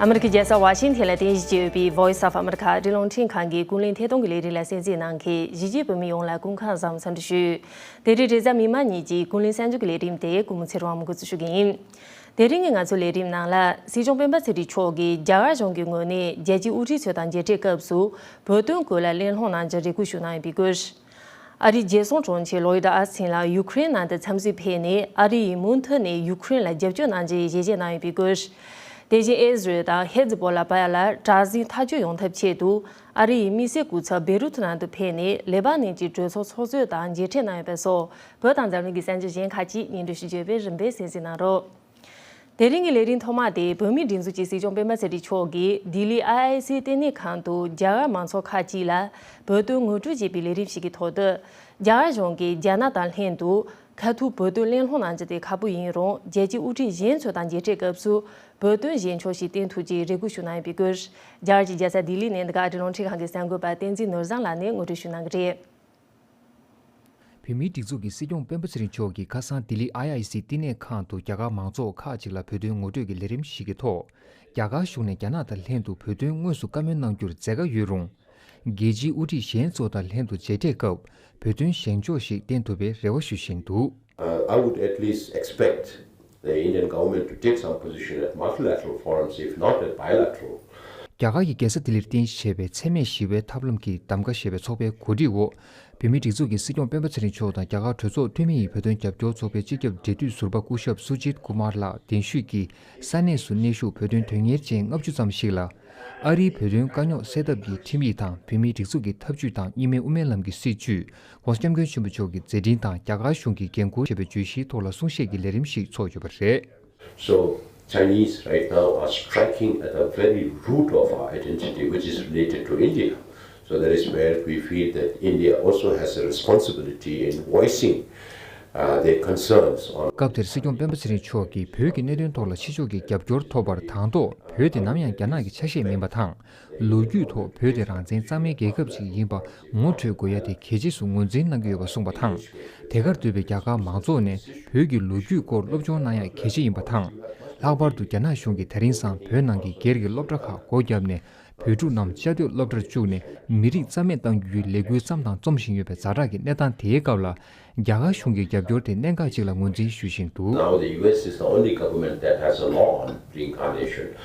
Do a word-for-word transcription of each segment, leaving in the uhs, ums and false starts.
ཨ་མི་རི་ཀའི་རྒྱལ་ས་ཝ་ཤིང་ཐན་ལ་རྟེན་གཞི་བྱས་ཡོད་པའི་Voice of America ཨ་རིའི་རླུང་འཕྲིན་ཁང་གི་ཀུན་གླེང་ཐད་གཏོང་གི་ལས་རིམ་ལ་གསན་གཟིགས་གནང་མཁན་གཞིས་བྱེས་བོད་མི་ཡོངས་ལ་སྐུ་ཁམས་བཟང་འཚམས་འདྲི་ཞུ། དེ་རིང་རེས་གཟའ་མིག་དམར་ཉིན་གྱི་ཀུན་གླེང་གསར་འགྱུར་གྱི་ལས་རིམ་དེ་གུས་མོ་ཚེ་རིང་དབང་མོས་འགོ་འཛུགས་ཞུ་གི་ཡིན། དེ་རིང་གི་ང་ཚོའི་ལས་རིམ་ནང་ལ་སྲིད་སྐྱོང་སྤེན་པ་ཚེ་རིང་མཆོག་གིས་རྒྱ་གར་གཞུང་གི་ངོས་ནས་རྒྱལ་སྤྱིའི་དབུ་ཁྲིད་ཚོ་དང་མཇལ་འཕྲད་སྐབས་སུ་བོད་དོན་སྐོར་ལ་གླེང་སློང་གནང་རྒྱུ་རེ་སྐུལ་ཞུ་གནང་ཡོད་པའི་སྐོར། ཨ་རིའི་རྒྱལ་སྲུང་དྲུང་ཆེ་ལོ་ཡིད་ཨ་སིན་ལགས་ཡུ་ཁུ་རེན་ནང་དུ་འཚམས་གཟིགས་ཕེབས་ནས་ཨ་རི་ཡིས་མུ་མཐུད་ནས་ཡུ་ཁུ་རེན་ལ་རྒྱབ་སྐྱོར་གནང་རྒྱུའི་ཞལ་བཞེས་གནང་ཡོད་པའི་སྐོར། དེ་བཞིན་ཨེ་ཟི་རལ་དང་ཧེ་ཛི་བྷོ་ལ་བར་ལ་དྲག་ཟིང་ཐག་གཅོད་ཡོང་ཐབས་ཆེད་དུ་ཨ་རི་ཡི་དམིགས་བསལ་སྐུ་ཚབ་བེ་རུ་ཐུ་ནང་དུ་ཕེབས་ནས་ལེ་པ་ནན་གྱི་གྲོས་ཚོགས་ཚོགས་གཙོ་དང་མཇལ་འཕྲད་གནང་ཡོད་པ་སོགས་བོད་དང་འཛམ་གླིང་གི་གསར་འགྱུར་གཞན་ཁག་ཅིག་སྙན་སྒྲོན་ཞུ་རྒྱུ་ཡོད་པས་རིམ་པས་གསན་གཟིགས་གནང་རོགས། དེ་རིང་གི་ལས་རིམ་ཐོག་མ་དེ་བོད་མིའི་སྒྲིག་འཛུགས་ཀྱི་སྲིད་སྐྱོང་སྤེན་པ་ཚེ་རིང་མཆོག་གིས་ལྡི་ལི་ཨའི་ཨའི་སི་ལྟེ་གནས་ཁང་དུ་རྒྱ་གར་མང་ཚོགས་ཁག་ཅིག་ལ་བོད་དོན་ངོ་སྤྲོད་བྱས་པའི་ལས་རིམ་ཞིག་གི་ཐོག་ཏུ། རྒྱ་གར་གཞུང་གིས་རྒྱ་ནག་དང་ལྷན་དུ་ཁ་ཐུག་བོད་དོན་གླེང་སློང་གནང་རྒྱུ་དེ་ཁག་པོ་ཡིན་རུང་རྒྱལ་སྤྱིའི་དབུ་ཁྲིད་གཞན་ཚོ་དང་མཇལ་འཕྲད་སྐབས་སུ་བོད་དོན་གཞན་ཕྱོགས་ཤིག་བསྟན་ཐུབ་ཅེས་རེ་སྐུལ་ཞུ་གནང་ཡོད་པའི་སྐོར། རྒྱ་གར་གྱི་རྒྱལ་ས་ལྡི་ལི་ནས་འདི་ག་ཨ་རིའི་རླུང་འཕྲིན་ཁང་གི་གསར་འགོད་པ་བསྟན་འཛིན་ནོར་བཟང་ལགས་ནས་ངོ་སྤྲོད་ཞུ་གནང་གི་རེད། བོད་མིའི་སྒྲིག་འཛུགས་ཀྱི་སྲིད་སྐྱོང་སྤེན་པ་ཚེ་རིང་མཆོག་གིས་ཁ་སང་ལྡི་ལི་ཨའི་ཨའི་སི་ལྟེ་གནས་ཁང་དུ་རྒྱ་གར་མང་ཚོགས་ཁག་ཅིག་ལ་བོད་དོན་ངོ་སྤྲོད་ཀྱི་ལས་རིམ་ཞིག་གི་ཐོག་རྒྱ་གར་གཞུང་ནས་རྒྱ་ནག་དང་ལྷན་དུ་བོད་དོན་དངོས་སུ་བཀའ་མོལ་གནང་རྒྱུར་མཛད་དཀའ་ཡོད་རུང་། རྒྱལ་སྤྱིའི་དབུ་ཁྲིད་གཞན་ཚོ་དང་ལྷན་དུ་མཇལ་འཕྲད་སྐབས་བོད་དོན་གཞན་ཕྱོགས་ཤིག་བསྟན་ཐུབ་པའི་རེ་བ་ཞུ་བཞིན་འདུག། Uh, I would at least expect the Indian government to take some position at multilateral forums, if not at bilateral. རྒྱ་གར་གྱི་རྒྱལ་ས་ལྡི་ལིར་རྟེན་གཞི་བྱས་པའི་འཚེ་མེད་ཞི་བའི་ཐབས་ལམ་གྱི་གདམ་ག་ཞེས་པའི་ཚོགས་པའི་གོ་སྒྲིག་འོག་བོད་མིའི་སྒྲིག་འཛུགས་ཀྱི་སྲིད་སྐྱོང་སྤེན་པ་ཚེ་རིང་མཆོག་དང་རྒྱ་གར་གྲོས་ཚོགས་འཐུས་མི་ཡི་བོད་དོན་རྒྱབ་སྐྱོར་ཚོགས་པའི་སྤྱི་ཁྱབ་འབྲེལ་མཐུད་ཟུར་པ་སྐུ་ཞབས་སུ་ཇིད་ཀུ་མར་ལགས་གདན་ཞུས་ཀྱིས་ས་གནས་སུ་གནས་བཞུགས་བོད་དོན་དོན་གཉེར་ཅན་ལྔ་བཅུ་ཙམ་ཞིག་ལ། ཨ་རིའི་བོད་དོན་དཀའ་རྙོག་སེལ་ཐབས་ཀྱི་ཁྲིམས་ཡིག་དང་བོད་མིའི་སྒྲིག་འཛུགས་ཀྱི་ཐབས་ཇུས་དང་གཉིས་སྨན་དབུ་མའི་ལམ་གྱི་སྲིད་བྱུས། ྋགོང་ས་ྋསྐྱབས་མགོན་ཆེན་པོ་མཆོག་གི་མཛད་འཕྲིན་དང་རྒྱ་གར་གཞུང་གི་འགན་འཁུར་ཞེས་པའི་བརྗོད་གཞིའི་ཐོག་ལ་གསུང་བཤད་ཀྱི་ལས་རིམ་ཞིག་ཚོགས་ཡོད་པ་རེད། So, Chinese right now are striking at the very root of our identity, which is related to India. So that is where we feel that India also has a responsibility in voicing, uh, their concerns on. སྐབས་དེར་སྲིད་སྐྱོང་སྤེན་པ་ཚེ་རིང་མཆོག་གིས་བོད་ཀྱི་གནད་དོན་ཐོག་ལ་ཕྱི་ཕྱོགས་ཀྱི་རྒྱབ་སྐྱོར་ཐོབ་པར་དང་ཐོག་བོད་དེ་ནམ་ཡང་རྒྱ་ནག་གི་ཆ་ཤས་མིན་པ་དང་། ལོ་རྒྱུས་ཐོག་བོད་དེ་རང་བཙན་གཙང་མའི་རྒྱལ་ཁབ་ཅིག་ཡིན་པ་ངོ་འཕྲོད་དགོས་ཡ་དེ་གལ་ཆེ་སུ་ངོས་འཛིན་གནང་གི་ཡོད་པ་གསུངས་པ་དང་། དེ་གར་འདུས་པའི་རྒྱ་གར་མང་ཚོགས་ནས་བོད་ཀྱི་ལོ་རྒྱུས་སྐོར་སློབ་སྦྱོང་གནང་ཡ་གལ་ཆེ་ཡིན་པ་དང་། ལྷག་པར་དུ་རྒྱ་ནག་གཞུང་གིས་དེ་རིང་སང་བོད་ནང་གི་སྒེར་གྱི་སློབ་གྲྭ་ཁག་སྒོ་བརྒྱབ་ནས་བོད་ཕྲུག་རྣམས་བཅའ་སྡོད་སློབ་གྲྭར་བཅུག་ནས་མི་རིགས་རྩ་མེད་གཏང་རྒྱུའི་ལས་འགུལ་བརྩམས་དང་རྩོམ་བཞིན་ཡོད་པའི་ཛ་དྲག་གི་གནས་སྟངས་དེའི་སྐབས་ལ། རྒྱ་གར་གཞུང་གི་རྒྱབ་སྐྱོར་དེ་གནད་འགག་ཅིག་ལ་ངོས་འཛིན་ཞུ་བཞིན་འདུག། Now the U S is the only government that has a law on reincarnation.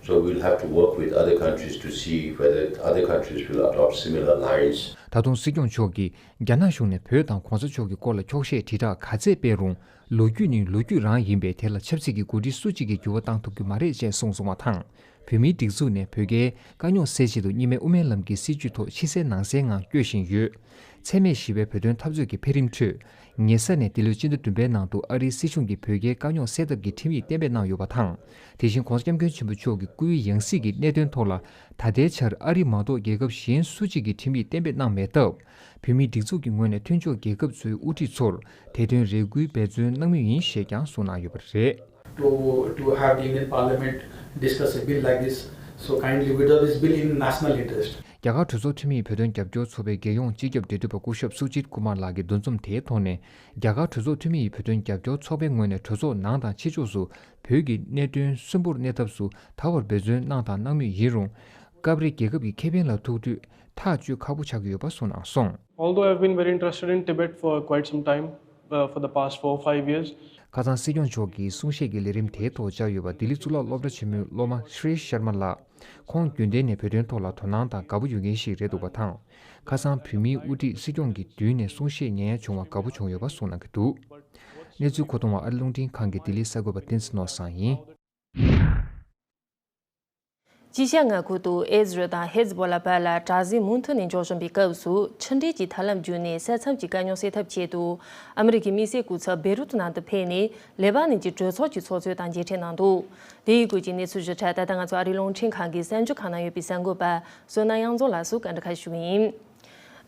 So we'll have to work with other countries to see whether other countries will adopt similar lines. ད་དུང་སྲིད་སྐྱོང་མཆོག་གིས་རྒྱ་ནག་གཞུང་ནས་བོད་དང་གོང་ས་མཆོག་གི་སྐོར་ལ་འཁྱོག་བཤད་དྲིལ་བསྒྲགས་ག་ཚད་སྤེལ་རུང་། ལོ་རྒྱུས་ནི་ལོ་རྒྱུས་རང་ཡིན་པས་དེ་ལ་ཆབ་སྲིད་ཀྱི་འགོ་ཁྲིད་སུ་གཅིག་གིས་འགྱུར་བ་བཏང་ཐུབ་རྒྱུ་མ་རེད་ཅེས་གསུངས་སོང་བ་དང་། བོད་མིའི་སྒྲིག་འཛུགས་ནས་བོད་རྒྱའི་དཀའ་རྙོག་སེལ་ཆེད་དུ་གཉིས་སྨན་དབུ་མའི་ལམ་གྱི་སྲིད་བྱུས་ཐོག་ཕྱི་གསལ་ནང་གསལ་ངང་སྐྱོད་བཞིན་ཡོད། འཚེ་མེད་ཞི་བའི་བོད་དོན་འཐབ་རྩོད་ཀྱི་འཕེལ་རིམ་ཁྲོད། ཉེ་ས་ནས་འདི་ལོའི་སྤྱི་ཟླ་བདུན་པའི་ནང་དུ་ཨ་རིའི་སྲིད་གཞུང་གིས་བོད་རྒྱའི་དཀའ་རྙོག་སེལ་ཐབས་ཀྱི་ཁྲིམས་ཡིག་གཏན་འབེབས་གནང་ཡོད་པ་དང་། དེ་བཞིན་ྋགོང་ས་ྋསྐྱབས་མགོན་ཆེན་པོ་མཆོག་གི་སྐུའི་ཡང་སྲིད་ཀྱི་གནད་དོན་ཐོག་ལ་ད་ལྟའི་ཆར་ཨ་རི་མ་གཏོགས་རྒྱལ་ཁབ་གཞན་སུ་གཅིག་གིས་ཁྲིམས་ཡིག་གཏན་འབེབས་གནང་མེད་སྟབས། བོད་མིའི་སྒྲིག་འཛུགས་ཀྱི་ངོས་ནས་མཐུན་ཕྱོགས་རྒྱལ་ཁབ་ཚོའི་དབུ་ཁྲིད་ཚོར་དེ་དོན་རེ་སྐུལ་འབད་བརྩོན་གནང་མུས་ཡིན་ཞེས་ཀྱང་གསུངས་གནང་ཡོད་པ་རེད། To, to have the Indian Parliament discuss a bill like this, so kindly withdraw this bill in national interest. རྒྱ་གར་གྲོས་ཚོགས་འཐུས་མི་ཡི་བོད་དོན་རྒྱབ་སྐྱོར་ཚོགས་པའི་རྒྱལ་ཡོངས་སྤྱི་ཁྱབ་འབྲེལ་མཐུད་པ་སྐུ་ཞབས་སུ་ཇིད་ཀུ་མར་ལགས་ཀྱི་འདུ་འཛོམས་དེའི་ཐོག་ནས། རྒྱ་གར་གྲོས་ཚོགས་འཐུས་མི་ཡི་བོད་དོན་རྒྱབ་སྐྱོར་ཚོགས་པའི་ངོས་ནས་གྲོས་ཚོགས་ནང་དང་ཕྱི་ཕྱོགས་སུ་བོད་ཀྱི་གནད་དོན་གསོན་པོར་གནས་ཐབས་སུ་ད་བར་འབད་བརྩོན་གནང་དང་གནང་མུས་ཡིན་རུང་། སྐབས་རེ་རྒྱལ་ཁབ་ཀྱི་ཁེ་ཕན་ལ་ཐུག་དུས་ཐག་གཅོད་ཁག་པོ་ཆགས་ཀྱི་ཡོད་པ་གསུངས་གནང་སོང་། Although I've been very interested in Tibet for quite some time, uh, for the past four, five years. ཁ་སང་སྲིད་སྐྱོང་མཆོག་གིས་གསུང་བཤད་ཀྱི་ལས་རིམ་དེའི་ཐོག་བཅར་ཡོད་པ་ལྡི་ལི་གཙུག་ལག་སློབ་གྲྭ་ཆེན་མོའི་སློབ་མ་ཤྲི་ཤར་མ་ལགས། ཁོང་རྒྱུན་ལྡན་ནས་བོད་དོན་ཐོག་ལ་དོ་སྣང་དང་དགའ་པོ་ཡོད་མཁན་ཞིག་རེད་འདུག་པ་དང་། ཁ་སང་བོད་མིའི་དབུ་ཁྲིད་སྲིད་སྐྱོང་གི་མདུན་ནས་གསུང་བཤད་ཉན་ཡ་བྱུང་བར་དགའ་པོ་བྱུང་ཡོད་པ་གསུངས་གནང་གི་འདུག། གནས་ཚུལ་མཁོ་གཏོང་བ་ཨ་རི་རླུང་འཕྲིན་ཁང་གི་ལྡི་ལི་གསར་འགོད་པ་བསྟན་འཛིན་ནོར་བཟང་ཡིན། དཀྱིལ་ཤར་མངའ་ཁུལ་དུ་ཨེ་ཛི་རལ་དང་ཧེ་ཛི་བྷོ་ལ་བར་ལ་དྲག་ཟིང་མུ་མཐུད་ནས་འབྱུང་བཞིན་པའི་སྐབས་སུ་ཕྱི་འབྲེལ་གྱི་ཐབས་ལམ་བརྒྱུད་ནས་ས་མཚམས་ཀྱི་དཀའ་རྙོག་སེལ་ཐབས་ཆེད་དུ་ཨ་མི་རི་ཀའི་དམིགས་བསལ་སྐུ་ཚབ་བེ་རུ་ཏུ་ནང་དུ་ཕེབས་ནས་ལེ་པ་ནན་གྱི་གྲོས་ཚོགས་ཀྱི་ཚོགས་གཙོ་དང་མཇལ་འཕྲད་གནང་འདུག། དེ་ཡི་སྐོར་གྱི་གནས་ཚུལ་ཞིབ་ཕྲ་ད་ལྟ་ང་ཚོ་ཨ་རིའི་རླུང་འཕྲིན་ཁང་གི་གསར་འགྱུར་ཁང་ནང་ཡོད་པའི་གསར་འགོད་པ་བསོད་ནམས་དབྱངས་འཛོམས་ལགས་སུ་བཀའ་འདྲི་ཁ་ཞུ་གི་ཡིན།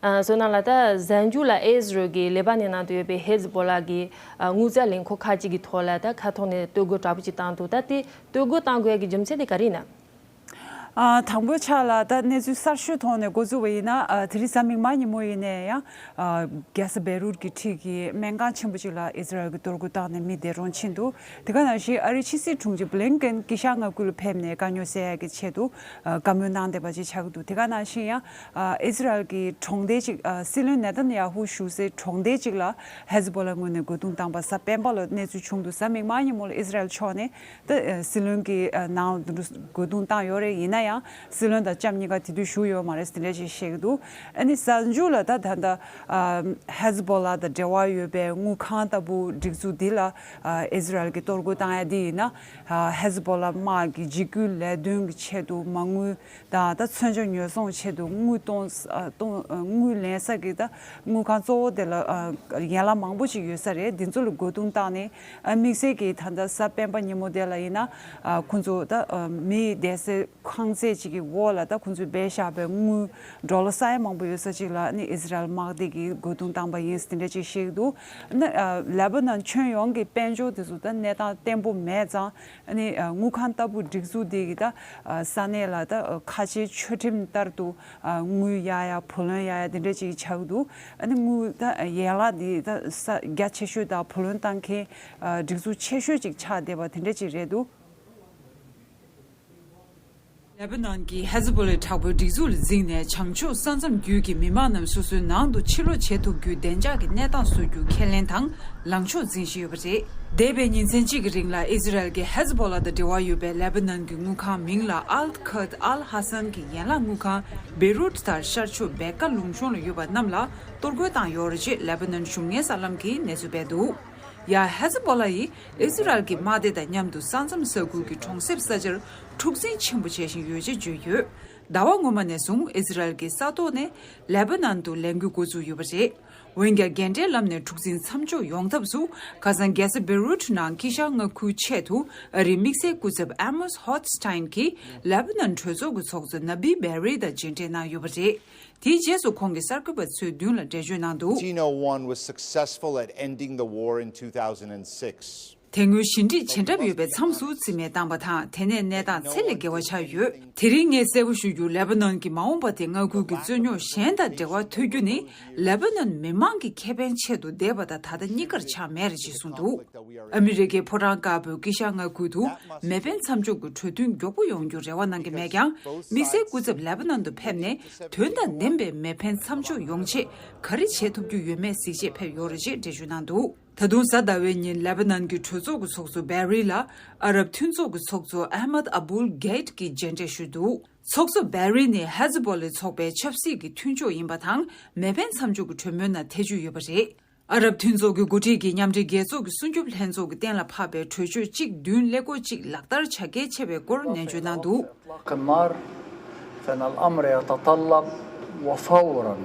ཨ། བསོད་ནམས་ལགས། ད་གཟའ་མཇུག་ལ་ཨེ་ཛི་རལ་གྱིས་ལེ་པ་ནན་ནང་དུ་ཡོད་པའི་ཧེ་ཛི་བྷོ་ལ་གི་ཨ་དངུལ་རྩ་ལས་ཁུངས་ཁག་ཅིག་གི་ཐོག་ལ་ད་ཁ་ཐོག་ནས་གཏོར་རྒོལ་དྲག་པོ་ཅིག་བཏང་འདུག། ད་དེ་གཏོར་རྒོལ་གཏང་དགོས་ཡ་གི་རྒྱུ་མཚན་དེ་ག་རེ་ཡིན་ན། ཨ། དང་པོའི་ཆ་ལ་ད་གནས་ཚུལ་གསར་ཤོས་ཐོག་ནས་འགོ་བཙུགས་པ་ཡིན་ན། ཨ། དེ་རིང་གཟའ་མིག་དམར་ཉིན་མོ་ཡིན་ནའི་ཡང་། ཨ། རྒྱལ་ས་བེ་རུད་ཀྱི་འཁྲིས་ཀྱི་སྨན་ཁང་ཆེན་པོ་ཅིག་ལ་ཨི་ཟི་རལ་གྱིས་གཏོར་རྒོལ་བཏང་ནས་མི་བདེ་གྲོངས་ཕྱིན་འདུག་དེ་ག་ནང་བཞིན་ཨ་རིའི་ཕྱི་སྲིད་དྲུང་ཆེ་བྷི་ལིན་ཀེན་དཀྱིལ་ཤར་མངའ་ཁུལ་ལ་ཕེབས་ནས་དཀའ་རྙོག་སེལ་ཡག་གི་ཆེད་དུ། ཨ། བཀའ་མོལ་གནང་བསྡད་པ་ཅིག་ཆགས་ཀྱི་འདུག་དེ་ག་ནང་བཞིན་ཡང་། ཨ། ཨི་ཟི་རལ་གྱི་གྲོང་སྡེ་ཅིག་ཨ། སྲིད་བློན་ནེ་ཐན་ཡ་ཧུ་བཞུགས་སའི་གྲོང་སྡེ་ཅིག་ལ་ཧེ་ཛི་བྷོ་ལ་ངོས་ནས་རྒོལ་རྡུང་བཏང་པ་གཟའ་སྤེན་པ་ལ་གནས་ཚུལ་བྱུང་འདུག་གཟའ་མིག་དམར་ཉིན་མོ་ལ་ཨི་ཟི་རལ་ཕྱོགས་ནས། ད་ཨ། སྲིད་བློན་གྱི་ཨ། ནང་དུ་རྒོལ་རྡུང་བཏང་ཡོད་རེད། ཡིན་ན་ཡང་སྲིད་བློན་དང་ལྕམ་གཉིས་ཀ་དེ་དུས་བཞུགས་ཡོད་མ་རེད་ཟེར་དེ་འདྲ་ཞིག་བཤད་ཀྱི་འདུག་ཨ་ནི་གཟའ་མཇུག་ལ་ད་ད་ལྟ་ཨ། ཧེ་ཛི་བྷོ་ལ་དང་འབྲེལ་བ་ཡོད་པའི་དངུལ་ཁང་ལྟ་བུ་སྒྲིག་འཛུགས་འདི་ལ་ཨ། ཨི་ཟི་རལ་གྱིས་གཏོར་རྒོལ་བཏང་ཡ་འདི་ཡིན་ན། ཨ། ཧེ་ཛི་བྷོ་ལ་དམག་གི་འཇིགས་སྐུལ་ལས་དོན་གྱི་ཆེད་དུ་མ་དངུལ་དང་ད་མཚོན་ཆ་ཉོ་ཚོང་ཆེད་དུ་དངུལ་གཏོང་ཨ། གཏོང་ཨ། དངུལ་ལེན་ས་གི་ད་དངུལ་ཁང་གཙོ་བོ་དེ་ལ་ཨ། ཡན་ལག་མང་པོ་ཞིག་ཡོད་ས་རེད། འདི་ཚོ་ལ་རྒོལ་རྡུང་བཏང་ནས། ཨ། དམིགས་བསལ་གྱིས་ད་ལྟ་གཟའ་སྤེན་པ་ཉིན་མོ་དེ་ལ་ཡིན་ན། ཨ། ཁོང་ཚོ་ད་ཨ། མི་བསྡད་སའི་ཁང་བརྩེགས་ཅིག་གི་འོག་ལ་ད་ཁོང་ཚོས་སྦས་བཞག་པའི་དངུལ་ཌོ་ལར་ས་ཡ་མང་པོ་ཡོད་ས་ཅིག་ལ་ནི་ཨི་ཟི་རལ་དམག་སྡེ་གིས་རྒོལ་རྡུང་བཏང་པ་ཡིན་ཟེར་དེ་འདྲ་ཅིག་བཤད་ཀྱི་འདུག་ཨ་ནི་ཨ། ལེ་བྷ་ནན་ཁྱོན་ཡོངས་ཀྱི་དཔལ་འབྱོར་དེ་ཚོ་ད་གནས་སྟངས་བརྟན་པོ་མེད་ཙང་། ཨ་ནི་ཨ། དངུལ་ཁང་ལྟ་བུ་སྒྲིག་འཛུགས་དེ་གིས་ད་ཨ། ས་གནས་ལ་ད་ཨ། ཁ་ཆེའི་ཆོས་ཁྲིམས་ལྟར་དུ་ཨ། དངུལ་གཡར་ཡ་བུ་ལོན་གཡར་ཡ་དེ་འདྲ་ཅིག་ཆགས་ཀྱི་འདུག་ཨ་ནི་དངུལ་ད་ཡན་ལག་འདི་ད་ས་རྒྱ་ཆེ་ཤོས་དང་བུ་ལོན་བཏང་མཁན་ཨ། སྒྲིག་འཛུགས་ཆེ་ཤོས་ཅིག་ཆགས་བསྡད་པ་དེ་འདྲ་ཅིག་རེད་འདུག་ལེ་བྷ་ནན་གྱིས་ཧེ་ཛི་བྷོ་ལའི་དྲག་པོའི་སྒྲིག་འཛུགས་ལ་འཛིངས་ནས་བྱང་ཕྱོགས་ས་མཚམས་བརྒྱུད་ཀྱི་མི་མང་རྣམས་སོ་སོའི་ནང་དུ་ཕྱིར་ལོག་བྱེད་ཐུབ་རྒྱུའི་བདེ་འཇགས་ཀྱི་གནས་སྟངས་བཟོ་རྒྱུ་ཁས་ལེན་དང་ལངས་ཕྱོགས་འཛིན་བཞིན་ཡོད་པ་རེད། འདས་པའི་ཉིན་མཚན་གཅིག་གི་རིང་ལ་ཨི་ཟི་རལ་གྱིས་ཧེ་ཛི་བྷོ་ལ་དང་འབྲེལ་བ་ཡོད་པའི་ལེ་བྷ་ནན་གྱི་དངུལ་ཁང་མིང་ལ་ཨལ་ཁད་ཨལ་ཧ་སན་གྱི་ཡན་ལག་དངུལ་ཁང་བེ་རུད་དང་ཤར་ཕྱོགས་བེ་ཀ་ལུང་གཤོང་ལ་ཡོད་པ་རྣམས་ལ་གཏོར་རྒོལ་བཏང་ཡོད་རེད་ཅེས་ལེ་བྷ་ནན་གཞུང་གཉེར་གསར་ལམ་གྱིས་གནས་ཚུལ་སྤེལ་འདུག་ཡང་ཧེ་ཛི་བྷོ་ལ་ཡིས་ཨི་ཟི་རལ་གྱི་དམག་སྡེ་དང་མཉམ་དུ་ས་མཚམས་ས་ཁུལ་གྱི་གྲོང་གསེབ་ས་ཆར་འཁྲུག་འཛིང་ཆེན་པོ་བྱེད་བཞིན་ཡོད་ཅེས་བརྗོད་ཡོད། ཟླ་བ་སྔོན་མ་ནས་བཟུང་ཨི་ཟི་རལ་གྱིས་ས་ཐོག་ནས་ལེ་བྷ་ནན་དུ་ལས་འགུལ་འགོ་བཙུགས་ཡོད་པ་རེད། འོན་ཀྱང་རྒན་གྲས་ལམ་ནས་འཁྲུག་འཛིང་མཚམས་འཇོག་ཡོང་ཐབས་སུ་ཁ་སང་རྒྱལ་ས་བེ་རུད་ནང་དཀྱིལ་ཤར་མངའ་ཁུལ་ཆེད་དུ་ཨ་རིའི་དམིགས་བསལ་སྐུ་ཚབ་ཨེ་མོས་ཧོད་སི་ཊེན་གྱིས་ལེ་བྷ་ནན་གྲོས་ཚོགས་ཀྱི་ཚོགས་གཙོ་ན་བི་བེ་རི་དང་མཇལ་འཕྲད་གནང་ཡོད་པ་རེད། དེའི་རྗེས་སུ་ཁོང་གིས་གསར་འགོད་པ་ཚོའི་མདུན་ལ་འགྲེལ་བརྗོད་གནང་འདུག Latino one was successful at ending the war in two thousand six. དེ་སྔོན་ཞི་འགྲིག་བྱེད་གྲབས་ཡོད་པའི་མཚམས་སུ་རྩིས་མེད་བཏང་པ་དང་། དེ་ནས་གནས་སྟངས་ཚད་ལས་བརྒལ་བ་ཆགས་ཡོད། དེ་རིང་ངས་གསལ་པོ་ཞུ་རྒྱུ། ལེ་བྷ་ནན་གྱི་མ་འོངས་པ་དེ་མངའ་ཁུལ་གྱི་རྩོད་རྙོག་གཞན་དང་འབྲེལ་བ་མཐོ་རྒྱུ་ནི་ལེ་བྷ་ནན་མི་མང་གི་ཁེ་ཕན་ཆེད་དུ་བསྡད་པ་དང་ད་ལྟ་གཉིས་ཀར་ཆགས་མེད་རེད་ཅེས་གསུངས་འདུག་ཨ་མི་རི་ཀའི་ཕོ་བྲང་དཀར་པོའི་དཀྱིལ་ཤར་མངའ་ཁུལ་དུ་མེ་འཕེན་མཚམས་འཇོག་གི་གྲོས་མཐུན་མགྱོགས་པོ་ཡོང་རྒྱུར་རེ་བ་གནང་གི་མེད་ཀྱང་། དམིགས་བསལ་སྐུ་ཚབ་ལེ་བྷ་ནན་དུ་ཕེབས་ནས་དོན་དང་ལྡན་པའི་མེ་འཕེན་མཚམས་འཇོག་ཡོང་ཆེད་ག་རེ་བྱེད་ཐུབ་རྒྱུ་ཡོད་མེད་གཟིགས་ཆེད་ཕེབས་ཡོད་རེད་ཅེས་འགྲེལ་བརྗོད་གནང་འདུག་ད་དུང་གཟའ་ཟླ་བའི་ཉིན་ལེ་བྷ་ནན་གྱི་གྲོས་ཚོགས་ཀྱི་ཚོགས་གཙོ་བེ་རི་ལ་ཨ་རབ་མཐུན་ཚོགས་ཀྱི་ཚོགས་གཙོ་ཨ་མད་ཨ་བུལ་གྷེད་ཀྱིས་མཇལ་འཕྲད་ཞུས་འདུག་ཚོགས་གཙོ་བེ་རི་ནི་ཧེ་ཛི་བྷོ་ལའི་ཚོགས་པའི་ཆབ་སྲིད་ཀྱི་མཐུན་ཕྱོགས་ཡིན་པ་དང་། མེ་འཕེན་མཚམས་འཇོག་གི་གྲོས་མོལ་ནང་ཐེ་བྱུས་ཡོད་པ་རེད། ཨ་རབ་མཐུན་ཚོགས་ཀྱི་འགོ་ཁྲིད་ཀྱིས་མཉམ་འབྲེལ་རྒྱལ་ཚོགས་ཀྱི་སྲུང་སྐྱོབ་ལྷན་ཚོགས་ཀྱིས་གཏན་ལ་ཕབ་པའི་གྲོས་ཆོད་གཅིག་བདུན་ཀླད་ཀོར་གཅིག་ལག་བསྟར་བྱ་གལ་ཆེ་བའི་སྐོར་ནན་བརྗོད་གནང་འདུག إطلاق النار، فإن الأمر يتطلب، وفورا.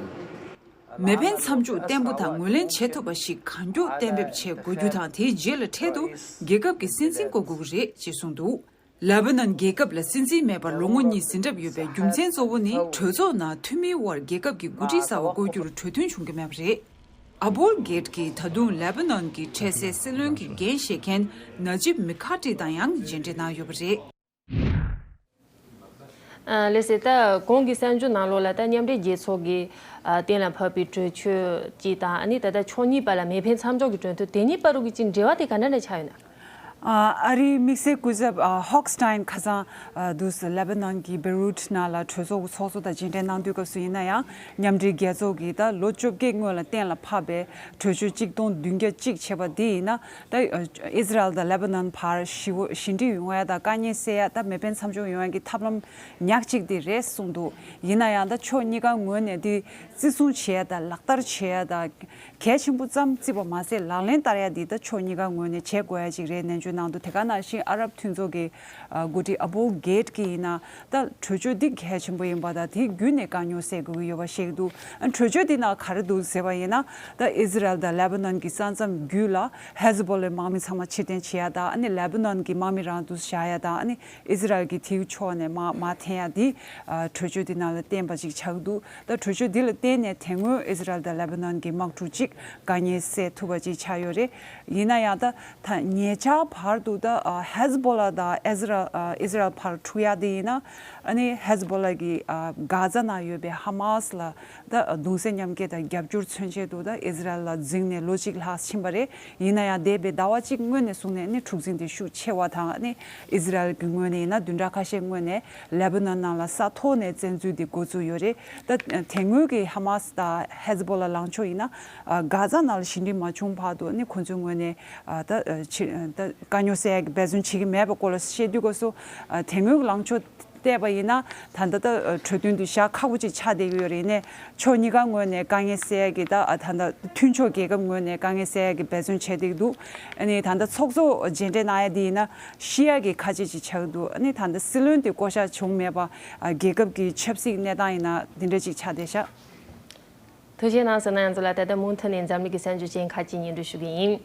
མེ་འཕེན་མཚམས་འཇོག་བརྟན་པོ་དང་ངོས་ལེན་བྱེད་ཐུབ་པ་ཞིག་གང་མགྱོགས་གཏན་འབེབས་བྱེད་དགོས་རྒྱུ་དང་། དེའི་རྗེས་ལ་འཕྲལ་དུ་རྒྱལ་ཁབ་ཀྱི་སྲིད་འཛིན་བསྐོ་དགོས་ཀྱི་རེད་ཅེས་གསུངས་འདུག་ལེ་བྷ་ནན་རྒྱལ་ཁབ་ལ་སྲིད་འཛིན་མེད་པར་ལོ་ངོ་གཉིས་ཟིན་གྲབས་ཡོད་པའི་རྒྱུ་མཚན་གཙོ་བོ་ནི། གྲོས་ཚོགས་ནང་འཐུས་མིའི་དབར་རྒྱལ་ཁབ་ཀྱི་འགོ་ཁྲིད་གསར་པ་བསྐོ་རྒྱུར་གྲོས་མཐུན་བྱུང་གི་མེད་པ་རེད། ཨ་བུལ་གྷེད་ཀྱིས་ད་དུང་ལེ་བྷ་ནན་གྱི་འཕྲལ་སེལ་སྲིད་བློན་གྱི་འགན་བཞེས་མཁན་ན་ཇིབ་མི་ཁ་ཏི་དང་ཡང་མཇལ་འཕྲད་གནང་ཡོད་པ་རེད། ཨ། ལགས་སོ། ད་གོང་གི་གསར་འགྱུར་ནང་ལོགས་ལ་ད་མཉམ་འབྲེལ་རྒྱལ་ཚོགས་ཀྱིས་ཨ། གཏན་ལ་ཕབ་པའི་གྲོས་ཆོད་ཅིག་དང་། ཨ་ནི་ད་ལྟ་ཕྱོགས་གཉིས་བར་ལ་མེ་འཕེན་མཚམས་འཇོག་གི་གྲོས་མཐུན། དེ་གཉིས་བར་དུ་གི་ཅིག་འབྲེལ་བ་དེ་ག་འདྲ་འདྲ་ཆགས་ཡོད་ན། ཨ། ཨ་རིའི་དམིགས་བསལ་སྐུ་ཚབ་ཨ། ཧོག་སི་ཊེན་ཁ་སང་ཨ། དུས་ལེ་བྷ་ནན་གྱི་བེ་རུད་ནང་ལ་གྲོས་ཚོགས་ཀྱི་ཚོགས་གཙོ་དང་མཇལ་འཕྲད་གནང་དུས་སྐབས་སུ་ཡིན་ན་ཡང་། མཉམ་འབྲེལ་རྒྱལ་ཚོགས་ཀྱིས་ད་ལོ་བཅོ་བརྒྱད་སྔོན་ལ་གཏན་ལ་ཕབ་པའི་གྲོས་ཆོད་གཅིག་སྟོང་བདུན་བརྒྱ་གཅིག་བྱས་པ་འདི་ཡིན་ན། ད་ཨི་ཟི་རལ་དང་ལེ་བྷ་ནན་བར་ཞི་བོ་ཞི་འགྲིག་ཡོང་ཡ་དང་དཀའ་ངལ་སེལ་ཡ། ད་མེ་འཕེན་མཚམས་འཇོག་ཡོང་ཡ་གི་ཐབས་ལམ་ཉག་གཅིག་དེ་རེད་གསུངས་འདུག་ཡིན་ན་ཡང་ད་ཕྱོགས་གཉིས་ཀ་ངོས་ནས་དེ་བརྩི་སྲུང་བྱེད་ཡ་དང་ལག་བསྟར་བྱེད་ཡ་དང་། གལ་ཆེན་པོ་ཙམ་བརྩིས་པ་མ་ཟད། ལག་ལེན་བསྟར་ཡ་འདི་ད་ཕྱོགས་གཉིས་ཀ་ངོས་ནས་བྱེད་དགོས་ཡ་ཅིག་རེད་ནན་བརྗོད་གནང་འདུག་དེ་ག་ནང་བཞིན་ཨ་རབ་མཐུན་ཚོགས་ཀྱི་ཨ། འགོ་ཁྲིད་ཨ་བུལ་གྷེད་ཀྱིས་ཡིན་ན། ད་གྲོས་ཆོད་འདི་གལ་ཆེན་པོ་ཡིན་པ་དང་། དེ་བརྒྱུད་ནས་དཀའ་རྙོག་སེལ་དགོས་ཀྱི་ཡོད་པ་བཤད་ཀྱི་འདུག་ཨ། གྲོས་ཆོད་འདི་ནང་ག་རེ་འདུག་ཟེར་བ་ཡིན་ན། ད་ཨི་ཟི་རལ་དང་ལེ་བྷ་ནན་གྱི་ས་མཚམས་བརྒྱུད་ལ་ཧེ་ཛི་བྷོ་ལའི་དམག་མི་ཚང་མ་ཕྱིར་འཐེན་བྱེད་ཡ་དང་། ཨ་ནི་ལེ་བྷ་ནན་གྱི་དམག་མི་རང་དུ་བཞག་ཡ་དང་། ཨ་ནི་ཨི་ཟི་རལ་གྱིས་དེའི་ཕྱོགས་ནས་དམག་མ་འཐེན་ཡ་འདི་ཨ། གྲོས་ཆོད་འདི་ནང་ལ་བསྟན་པ་ཅིག་ཆགས་ཀྱི་འདུག་ད་གྲོས་ཆོད་འདི་ལ་བརྟེན་ནས་དེ་སྔོན་ཨི་ཟི་རལ་དང་ལེ་བྷ་ནན་གྱི་དམག་འཁྲུག་ཅིག་དཀའ་ངལ་སེལ་ཐུབ་པ་ཅིག་ཆགས་ཡོད་རེད། ཡིན་ན་ཡང་ད་ད་ཉེ་ཆར་བར་དུ་ད་ཨ། ཧེ་ཛི་བྷོ་ལ་དང་ཨི་ཟི་རལ་ཨ། ཨི་ཟི་རལ་བར་འཁྲུག་ཡ་དེ་ཡིན་ན། ཨ་ནི་ཧེ་ཛ་བྷོ་ལ་གི་ཨ་གྷ་ཛ་ནང་ཡོད་པའི་ཧ་མ་སི་ལ་ད་གདུང་སེམས་མཉམ་སྐྱེད་དང་རྒྱབ་སྐྱོར་མཚོན་ཆེད་དུ་ད་ཨི་ཟི་རལ་ལ་འཛིང་ནས་ལོ་གཅིག་ལྷག་ཕྱིན་པ་རེད། ཡིན་ན་ཡང་འདས་པའི་ཟླ་བ་གཅིག་སྔོན་ནས་བཟུང་ནས་ནི་འཁྲུག་འཛིང་དེ་ཤུགས་ཆེ་བ་དང་ནི་ཨི་ཟི་རལ་གྱི་ངོས་ནས་ཡིན་ན་བདུན་ཕྲག་ཁ་ཤས་སྔོན་ནས་ལེ་བྷ་ནན་ནང་ལ་ས་ཐོག་ནས་བཙན་འཛུལ་དེ་འགོ་བཙུགས་ཡོད་རེད། ད་དེ་སྔོན་གྱི་ཧ་མ་སི་དང་ཧེ་ཛ་བྷོ་ལ་ལངས་ཕྱོགས་ཡིན་ན་ཨ་གྷ་ཛ་ནང་ལ་ཞི་འགྲིག་མ་བྱུང་བར་དུ་ནི་ཁོང་ཚོའི་ངོས་ནས་ཨ་ད་ཨ་ཕྱི་ད་དཀའ་རྙོག་སེལ་ཡག་གི་འབད་བརྩོན་བྱེད་ཀྱི་མེད་པའི་སྐོར་ལ་བཤད་དུས་སྐབས་སུ་ཨ་དེ་སྔོན་གྱི་ལངས་ཕྱོགས་བལྟས་པ་ཡིན་ན་ད་ལྟ་ད་གྲོས་མཐུན་དེ་བཞག་ཁག་པོ་ཅིག་ཆགས་བསྡད་ཀྱི་ཡོད་རེད། ཡིན་ནའི་ཕྱོགས་གཉིས་ཀ་ངོས་ནས་དཀའ་ངལ་སེལ་ཡག་གི་ད་ད་ལྟ་མཐུན་ཕྱོགས་རྒྱལ་ཁབ་ངོས་ནས་དཀའ་ངལ་སེལ་ཡག་གི་འབད་བརྩོན་བྱས་བསྡད་ཀྱི་འདུག་ཨ་ནི་ད་ལྟ་ཚོགས་གཙོ་མཇལ་འཕྲད་གནང་ཡག་དེ་ཡིན་ན་ཤི་ཡག་གི་ཁ་ཆད་ཅིག་ཆགས་ཀྱི་འདུག་ཨ་ནི་ད་ལྟ་སྲིད་བློན་དེ་བསྐོ་བཞག་བྱུང་མེད་པ་རྒྱལ་ཁབ་ཀྱི་ཆབ་སྲིད་གནས་སྟངས་ཡིན་ན་འདི་འདྲ་ཅིག་ཆགས་བསྡད་ཤག་ཐུགས་རྗེ་གནང་། གསན་མཁན་རྣམ་པ་ཚོ་ལ་ད་ལྟ་མུ་མཐུད་ནས་འཛམ་གླིང་གི་གསར་འགྱུར་ཅན་ཁག་ཅིག་སྙན་སྒྲོན་ཞུ་གི་ཡིན།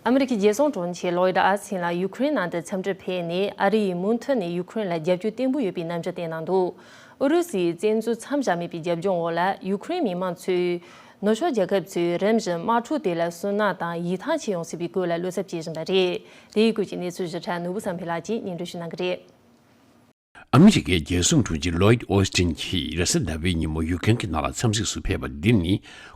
ཨ་མི་རི་ཀའི་རྒྱལ་སྲུང་དྲུང་ཆེ་ལོའིད་ཨོ་སི་ཐིན་ལགས་ཡུ་ཀེ་རེན་ནང་དུ་འཚམས་འདྲིར་ཕེབས་ནས་ཨ་རི་ཡིས་མུ་མཐུད་ནས་ཡུ་ཀེ་རེན་ལ་རྒྱབ་སྐྱོར་བརྟན་པོ་ཡོད་པའི་རྣམ་འགྱུར་བསྟན་གནང་འདུག་ཨུ་རུ་སུས་བཙན་འཛུལ་མཚམས་བཞག་མེད་པའི་རྒྱབ་ལྗོངས་འོག་ལ་ཡུ་ཀེ་རེན་མི་མང་ཚོས་ནུབ་ཕྱོགས་རྒྱལ་ཁབ་ཚོས་རིམ་བཞིན་དམག་འཁྲུག་དེ་ལ་སུན་སྣང་དང་ཡིད་ཐང་ཆད་ཡོང་སྲིད་པའི་སྐོར་ལ་བློ་འཚབ་བྱེད་བཞིན་པ་རེད། དེའི་སྐོར་གྱི་གནས་ཚུལ་ཞིབ་ཕྲ་ནོར་བུ་བསམ་འཕེལ་ལགས་ཀྱིས་སྙན་སྒྲོན་ཞུ་གནང་གི་རེད། ཨ་མི་རི་ཀའི་རྒྱལ་སྲུང་དྲུང་ཆེ་ལོའིད་ཨོ་སི་ཐིན་གྱིས་རེས་གཟའ་ཟླ་བའི་ཉིན་མོ་ཡུ་ཀེ་རེན་གྱི་ནང་ལ་འཚམས་གཟིགས་སུ་ཕེབས་པ་འདི་ནི་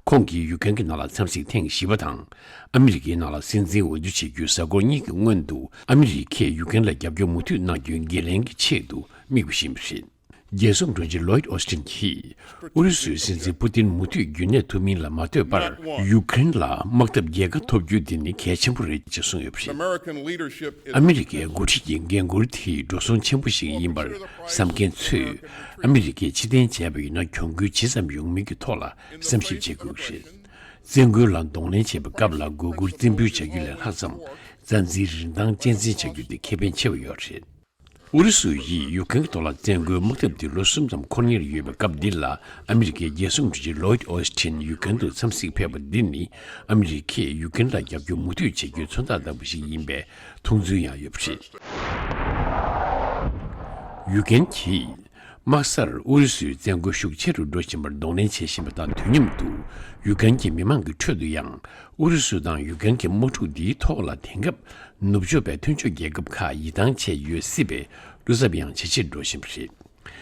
ཁོང་གིས་ཡུ་ཀེ་རེན་གྱི་ནང་ལ་འཚམས་གཟིགས་ཐེངས་བཞི་པ་དང་། ཨ་མི་རི་ཀའི་ནང་ལ་སྲིད་འཛིན་འོས་བསྡུ་བྱེད་རྒྱུའི་གཟའ་འཁོར་གཉིས་ཀྱི་སྔོན་དུ་ཨ་མི་རི་ཀས་ཡུ་ཀེ་རེན་ལ་རྒྱབ་སྐྱོར་མུ་མཐུད་གནང་རྒྱུའི་འགན་ལེན་གྱི་ཆེད་དུ་དམིགས་པ་ཞིག་ཡིན་པ་རེད། རྒྱལ་སྲུང་དྲུང་ཆེ་ལོའིད་ཨོ་སི་ཐིན་གྱིས་ཨུ་རུ་སུའི་སྲིད་འཛིན་པུ་ཏིན་མུ་མཐུད་རྒྱུན་གནས་ཐུབ་མིན་ལ་མ་ལྟོས་པར་ཡུ་ཀེ་རེན་ལ་དམག་འཐབ་རྒྱལ་ཁ་ཐོབ་རྒྱུ་དེ་ནི་གལ་ཆེན་པོ་རེད་ཅེས་གསུངས་ཡོད་པ་རེད། ཨ་མི་རི་ཀའི་འགོ་ཁྲིད་ཀྱི་འགན་འཁུར་དེ་འགྲོ་སོང་ཆེན་པོ་ཞིག་ཡིན་པར་བསམ་མཁན་ཚོས་ཨ་མི་རི་ཀས་ཕྱིར་འཐེན་བྱས་པ་ཡིན་ན་གྱོང་གུན་ཇི་ཙམ་ཡོང་མིན་གྱི་ཐོག་ལ་བསམ་ཞིབ་བྱེད་དགོས་ཀྱི་རེད། བཙན་རྒོལ་ལ་གདོང་ལེན་བྱེད་པའི་སྐབས་ལ་མགོ་སྒུར་རྩིས་འབུལ་བྱ་རྒྱུ་ལས་ལྷག་ཙམ་བཙན་འཛུལ་རིན་ཐང་གཅེས་འཛིན་བྱ་རྒྱུ་དེ་ཁེ་ཕན་ཆེ་བ་ཡོད་རེད། ཨུ་རུ་སུ་ཡིས་ཡུ་ཀེ་རེན་གྱི་ཐོག་ལ་བཙན་རྒོལ་དམག་འཐབ་འདི་ལོ་གསུམ་ཙམ་འཁོར་ཉེར་ཡོད་པའི་སྐབས་འདི་ལ་ཨ་མི་རི་ཀའི་རྒྱལ་སྲུང་དྲུང་ཆེ་ལོའིད་ཨོ་སི་ཐིན་ཡུ་ཀེ་རེན་དུ་འཚམས་གཟིགས་ཕེབས་པ་འདི་ནི་ཨ་མི་རི་ཀས་ཡུ་ཀེ་རེན་ལ་རྒྱབ་སྐྱོར་མུ་མཐུད་བྱེད་རྒྱུའི་མཚོན་རྟགས་ལྟ་བུ་ཞིག་ཡིན་པའི་མཐོང་ཚུལ་ཡང་ཡོད་པ་རེད། ཡུ་ཀེ་རེན་གྱིས་དམག་སར་ཨུ་རུ་སུའི་བཙན་རྒོལ་ཤུགས་ཆེ་རུ་འགྲོ་བཞིན་པར་གདོང་ལེན་བྱེད་བཞིན་པ་དང་དུས་མཉམ་དུ་ཡུ་ཀེ་རེན་གྱི་མི་མང་གི་ཁྲོད་དུ་ཡང་ཨུ་རུ་སུ་དང་ཡུ་ཀེ་རེན་གྱི་དམག་འཁྲུག་འདིའི་ཐོག་ལ་དེང་སྐབས་ནུབ་ཕྱོགས་པའི་མཐུན་ཕྱོགས་རྒྱལ་ཁབ་ཁག་ཡིད་ཐང་ཆད་ཡོད་སྲིད་པའི་བློ་འཚབ་ཡང་ཇེ་ཆེར་འགྲོ་བཞིན་པ་རེད།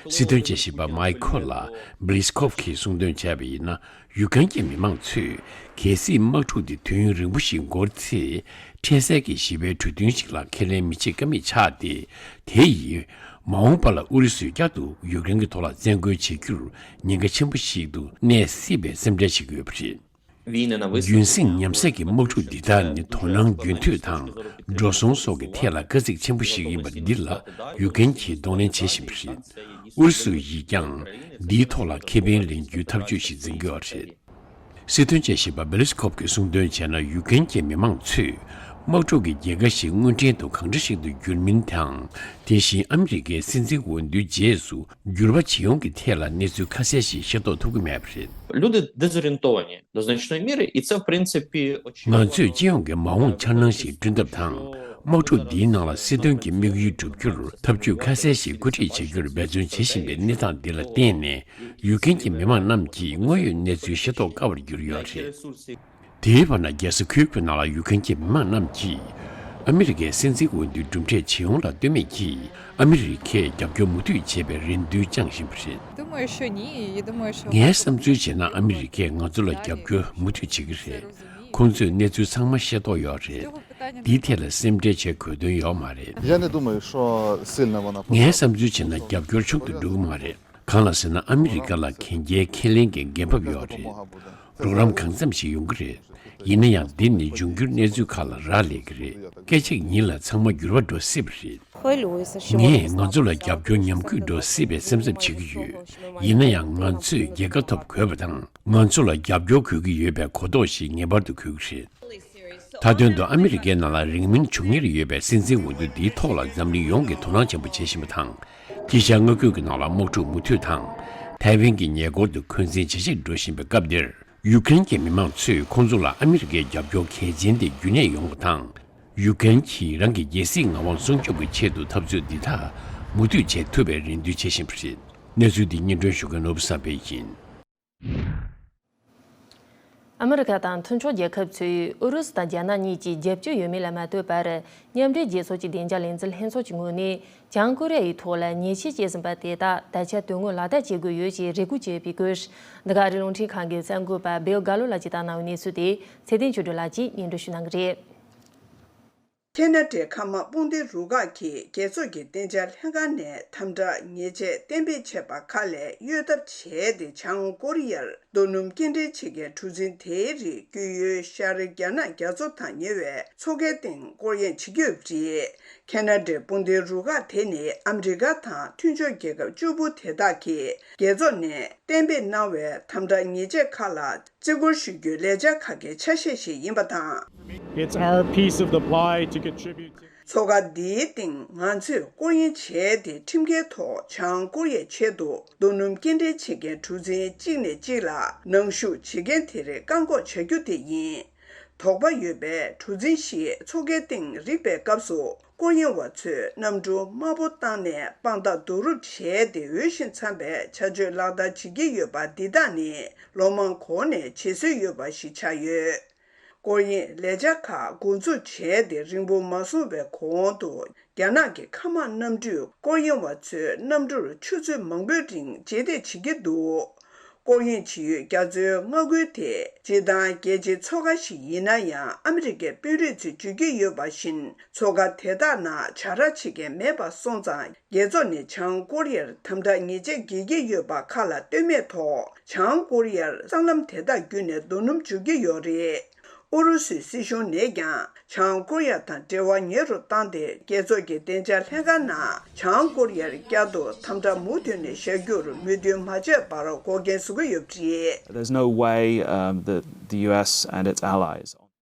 སྲིད་དོན་དཔྱད་ཞིབ་པ་མའི་ཁོ་ལ་བྷི་ལི་སི་ཁོབ་ཀྱིས་གསུངས་དོན་བྱས་པ་ཡིན་ན། ཡུ་ཀེ་རེན་གྱི་མི་མང་ཚོས་གལ་སྲིད་དམག་འཁྲུག་འདི་དུས་ཡུན་རིང་པོ་ཞིག་འགོར་ཚེ། འཕྲལ་སེལ་གྱི་ཞི་བའི་གྲོས་མཐུན་ཞིག་ལ་ཁས་ལེན་མི་བྱེད་ཀ་མེད་ཆགས་ཏེ། དེ་ཡིས་མ་འོངས་པ་ལ་ཨུ་རུ་སུས་བསྐྱར་དུ་ཡུ་ཀེ་རེན་གྱི་ཐོག་ལ་བཙན་རྒོལ་བྱེད་རྒྱུར་ཉེན་ཁ་ཆེན་པོ་ཞིག་ཏུ་གནས་སྲིད་པའི་སེམས་ཁྲལ་བྱེད་ཀྱི་ཡོད་པ་རེད། རྒྱུན་སྲིང་ཉམས་སད་ཀྱི་དམག་འཁྲུག་འདི་དག་ནི་དོ་སྣང་རྒྱུན་མཐུད་དང་འགྲོ་སོང་སོགས་ཀྱི་ཐད་ལ་དཀའ་ཚེགས་ཆེན་པོ་ཞིག་ཡིན་པ་འདི་ལ་ཡུ་ཀེ་རེན་གྱིས་གདོང་ལེན་བྱེད་བཞིན་པ་རེད། ཨུ་རུ་སུ་ཡིས་ཀྱང་འདིའི་ཐོག་ལ་ཁེ་ཕན་ལེན་རྒྱུའི་ཐབས་ཇུས་ཤིག་འཛིན་གྱི་ཡོད་རེད། སྲིད་དོན་དཔྱད་ཞིབ་པ་བྷི་ལི་སི་ཁོབ་ཀྱིས་གསུངས་དོན་བྱས་ན། ཡུ་ཀེ་རེན་གྱི་མི་མང་ཚོས་དམག་འཁྲུག་གི་རྒྱལ་ཁ་ཞིག་དངོས་འབྲེལ་དུ་གང་འདྲ་ཞིག་ཏུ་འགྱུར་མིན་དང་། དེ་བཞིན་ཨ་མི་རི་ཀའི་སྲིད་འཛིན་འོས་བསྡུའི་རྗེས་སུ་འགྱུར་བ་ཇི་ཡོང་གི་ཐད་ལ་གནས་ཚུལ་ཁ་གསལ་ཞིག་ཤེས་རྟོགས་ཐུབ་ཀྱི་མེད་པ་རེད། Люди дезориєнтовані до значної міри, і це, в принципі, очевидно. ང་ཚོས་སྤྱི་ཡོངས་ཀྱི་མ་འོངས་འཆར་སྣང་ཞིག་བསྐྲུན་ཐབས་དང་། དམག་འཁྲུག་འདིའི་ནང་ལ་སྲིད་དོན་གྱི་དམིགས་ཡུལ་བསྒྲུབ་རྒྱུར་ཐབས་ཇུས་ཁ་གསལ་ཞིག་བཀོད་སྒྲིག་བྱེད་རྒྱུར་འབད་བརྩོན་བྱེད་བཞིན་པའི་གནས་སྟངས་འདི་ལ་བརྟེན་ནས། ཡུ་ཀེ་རེན་གྱི་མི་མང་རྣམས་ཀྱིས་དངོས་ཡོད་གནས་ཚུལ་ཤེས་རྟོགས་དཀའ་བར་གྱུར་ཡོད་རེད། དེའི་བར་ན། རྒྱལ་ས་ཁིའུ་ནང་ལ་ཡུ་ཀེ་རེན་གྱི་མི་མང་རྣམས་ཀྱིས་ཨ་མི་རི་ཀའི་སྲིད་འཛིན་འོས་བསྡུའི་གྲུབ་འབྲས་ཇི་ཡོང་ལ་ལྟོས་མེད་ཀྱིས་ཨ་མི་རི་ཀས་རྒྱབ་སྐྱོར་མུ་མཐུད་བྱེད་པའི་རེ་འདུན་བཅངས་བཞིན་པ་རེད། Думаю, що ні, і думаю, що ངའི་བསམ་ཚུལ་བྱས་ན། ཨ་མི་རི་ཀས་ང་ཚོ་ལ་རྒྱབ་སྐྱོར་མུ་མཐུད་བྱེད་ཀྱི་རེད། ཁོང་ཚོས་གནས་ཚུལ་ཚང་མ་ཤེས་རྟོགས་ཡོད་རེད། འདིའི་ཐད་ལ་སེམས་ཁྲལ་བྱེད་དགོས་དོན་ཡོད་མ་རེད། Я не думаю, що сильно вона ངའི་བསམ་ཚུལ་བྱས་ན། རྒྱབ་སྐྱོར་ཆུང་དུ་འགྲོ་གི་མ་རེད། གང་ལ་ཟེར་ན། ཨ་མི་རི་ཀ་ལ་གན་རྒྱའི་ཁས་ལེན་གྱི་འགན་བབ་ཡོད་རེད། རོགས་རམ་གང་འཚམ་ཞིག་ཡོང་གི་རེད། ཡིན་ན་ཡང་། འདི་ནི་འབྱུང་འགྱུར་གནས་ཚུལ་ཁག་ལ་རག་ལས་ཀྱི་རེད། སྐད་ཅིག་ཉིད་ལ་ཚང་མ་འགྱུར་བ་འགྲོ་སྲིད་པ་རེད། Хвилююся, що ངས་ང་ཚོ་ལ་རྒྱབ་སྐྱོར་ཉམས་རྒུད་འགྲོ་སྲིད་པའི་སེམས་འཚབ་བྱེད་ཀྱི་ཡོད། ཡིན་ན་ཡང་། ང་ཚོས་རྒྱལ་ཁ་ཐོབ་དགོས་པ་དང་། ང་ཚོ་ལ་རྒྱབ་སྐྱོར་དགོས་ཀྱི་ཡོད་པའི་གོ་རྟོགས་ཤིག་ངེས་པར་དུ་དགོས་ཀྱི་རེད། མཐའ་དོན་དུ། ཨ་མི་རི་ཀའི་ནང་ལ་རིང་མིན་འབྱུང་ཉེར་ཡོད་པའི་སྲིད་འཛིན་འོས་བསྡུ་འདིའི་ཐོག་ལ་འཛམ་གླིང་ཡོངས་ཀྱིས་དོ་སྣང་ཆེན་པོ་བྱེད་བཞིན་པ་དང་། དཀྱིལ་ཤར་མངའ་ཁུལ་གྱི་ནང་ལ་དམག་འཁྲུག་མུ་མཐུད་དང་། ཐའེ་ཝན་གྱི་ཉེ་འཁོར་དུ་འཁོན་འཛིན་ཇེ་ཆེར་འགྲོ་བཞིན་པའི་སྐབས་འདིར། ཡུ་ཀེ་རེན་གྱི་མི་མང་ཚོས་ཁོང་ཚོ་ལ་ཨ་མི་རི་ཀའི་རྒྱབ་སྐྱོར་གལ་ཆེན་དེ་རྒྱུན་གནས་ཡོང་བ་དང་། ཡུ་ཀེ་རེན་གྱིས་རང་གི་རྒྱལ་སྲིད་ངག་དབང་སྲུང་སྐྱོབ་ཀྱི་ཆེད་དུ་འཐབ་རྩོད་འདི་དག་མུ་མཐུད་བྱེད་ཐུབ་པའི་རེ་འདུན་བྱེད་བཞིན་པ་རེད། གནས་ཚུལ་འདི་སྙན་སྒྲོན་ཞུ་མཁན་ནོར་བུ་བསམ་འཕེལ་ཡིན། ཨ་མི་རི་ཀ་དང་མཐུན་ཕྱོགས་རྒྱལ་ཁབ་ཚོས་ཨུ་རུ་སུ་དང་རྒྱ་ནག་གཉིས་ཀྱིས་རྒྱབ་སྐྱོར་ཡོད་མེད་ལ་མ་ལྟོས་པར། མཉམ་འབྲེལ་རྒྱལ་ཚོགས་ཀྱི་བདེ་འཇགས་ལས་འཛིན་ལྷན་ཚོགས་ཀྱི་ངོས་ནས་བྱང་ཀོ་རི་ཡ་ཡི་ཐོག་ལ་ཉེས་ཆད་བཅད་ཟིན་པ་དེ་དག་ད་ཆ་དོན་དངོས་ལག་བསྟར་བྱེད་དགོས་ཡོད་ཅེས་རེ་སྐུལ་བྱས་ཡོད་པའི་སྐོར། འདི་ག་ཨ་རིའི་རླུང་འཕྲིན་ཁང་གི་གསར་འགོད་པ་བྷིལ་གྷ་ལོ་ལགས་ཀྱིས་བཏང་གནང་བའི་གནས་ཚུལ་དེ་ཚེ་བརྟན་ཆོས་སྒྲོན་ལགས་ཀྱིས་སྙན་སྒྲོན་ཞུ་གནང་གི་རེད། ཁེ་ན་ཌའི་མཁའ་དམག་དཔུང་སྡེའི་རུ་ཁག་གིས་རྒྱལ་ཚོགས་ཀྱི་བདེ་འཇགས་ལྷན་ཁང་ནས་དམ་དྲག་ཉེས་ཆད་གཏན་འབེབས་བྱས་པ་ཁག་ལས་གཡོལ་ཐབས་བྱས་ཏེ། བྱང་ཀོ་རི་ཡར་རྡོ་སྣུམ་སྐྱེལ་འདྲེན་བྱེད་མཁན་གྲུ་གཟིངས་དེའི་རིགས་སྐྱོད་ཡུལ་ཤར་རྒྱ་ནག་རྒྱ་མཚོ་དང་ཉེ་བའི་མཚོ་ཁའི་སྟེང་སྐོར་གཡེང་བྱེད་ཀྱི་ཡོད་པ་རེད། ཁེ་ན་ཌའི་དཔུང་སྡེའི་རུ་ཁག་དེ་ནི་ཨ་མི་རི་ཀ་དང་མཐུན་ཕྱོགས་རྒྱལ་ཁབ་བཅུ་པོ་དེ་དག་གིས་རྒྱལ་ཚོགས་ནས་གཏན་འབེབས་གནང་བའི་དམ་དྲག་ཉེས་ཆད་ཁག་ལ་བརྩི་བཀུར་ཞུ་རྒྱུའི་ལས་འཆར་ཁག་གི་ཆ་ཤས་ཤིག་ཡིན་པ་དང་། It's our piece of the pie to contribute to. མཚོ་ཁ་འདིའི་སྟེང་ང་ཚོས་སྐོར་གཡེང་བྱས་ཏེ། ཁྲིམས་འགལ་ཐོག་བྱང་ཀོ་རི་ཡའི་ཆེད་དུ་རྡོ་སྣུམ་སྐྱེལ་འདྲེན་བྱེད་མཁན་གྲུ་གཟིངས་གཅིག་ནས་གཅིག་ལ་ནང་ཞུགས་བྱེད་མཁན་དེ་རིགས་བཀག་འགོག་བྱ་རྒྱུ་དེ་ཡིན། དོགས་པ་ཡོད་པའི་གྲུ་གཟིངས་ཤིག་མཚོ་ཁའི་སྟེང་རིག་པའི་སྐབས་སུ། སྐོར་གཡེང་བ་ཚོས་གནམ་གྲུ་དམར་པོ་བཏང་ནས་དཔང་རྟགས་བསྡུ་རུབ་བྱས་ཏེ། འོས་ཤིང་འཚམ་པའི་བྱ་སྤྱོད་ལག་བསྟར་བྱེད་ཀྱི་ཡོད་པ་འདི་དག་ནི་ལོ་མང་གོང་ནས་བྱེད་སྲོལ་ཡོད་པ་ཞིག་ཆགས་ཡོད། སྐོར་གཡེང་ལས་འཆར་ཁག་འགོ་འཛུགས་བྱས་ཏེ་རིང་པོ་མ་སོང་བའི་གོང་དུ། རྒྱ་ནག་གི་མཁའ་དམག་གནམ་གྲུས་སྐོར་གཡེང་བ་ཚོའི་གནམ་གྲུར་ཆུ་ཚོད་མང་པོའི་རིང་རྗེས་འདེད་བྱེད་ཀྱི་འདུག་སྐོར་གཡེང་བྱེད་ཡུལ་རྒྱ་མཚོའི་མངའ་ཁུལ་དེ་སྤྱིར་བཏང་རྒྱལ་སྤྱིའི་མཚོ་ཁ་ཞིག་ཡིན་ན་ཡང་། ཨ་མི་རི་ཀའི་དཔོན་རིགས་ཚོས་བརྗོད་ཀྱི་ཡོད་པ་བཞིན། མཚོ་ཁ་དེ་དག་ནང་བྱ་ར་བྱེད་མཁན་མེད་པ་སོང་ཙང་། རྒྱལ་ཚོགས་ནས་བྱང་ཀོ་རི་ཡར་དམ་དྲག་ཉེས་ཆད་འགེལ་གྱི་ཡོད་པ་ཁ་ལ་ལྟོས་མེད་ཐོག་བྱང་ཀོ་རི་ཡར་སྲང་ལམ་དེ་དག་བརྒྱུད་ནས་རྡོ་སྣུམ་འཇུག་གི་ཡོད་རེད། ཨུ་རུ་སུའི་སྲིད་གཞུང་ནས་ཀྱང་། བྱང་ཀོ་རི་ཡ་དང་འབྲེལ་བ་ཉེ་རུ་བཏང་སྟེ། རྒྱལ་ཚོགས་ཀྱི་བདེ་འཇགས་ལྷན་ཁང་ནང་བྱང་ཀོ་རི་ཡར་བསྐྱར་དུ་དམ་དྲག་མུ་མཐུད་ནས་བཞག་རྒྱུར་མོས་མཐུན་མ་བྱས་པར་འགོག་རྐྱེན་བཟོ་གི་ཡོད་པ་རེད། There's no way, um, that the U S and its allies.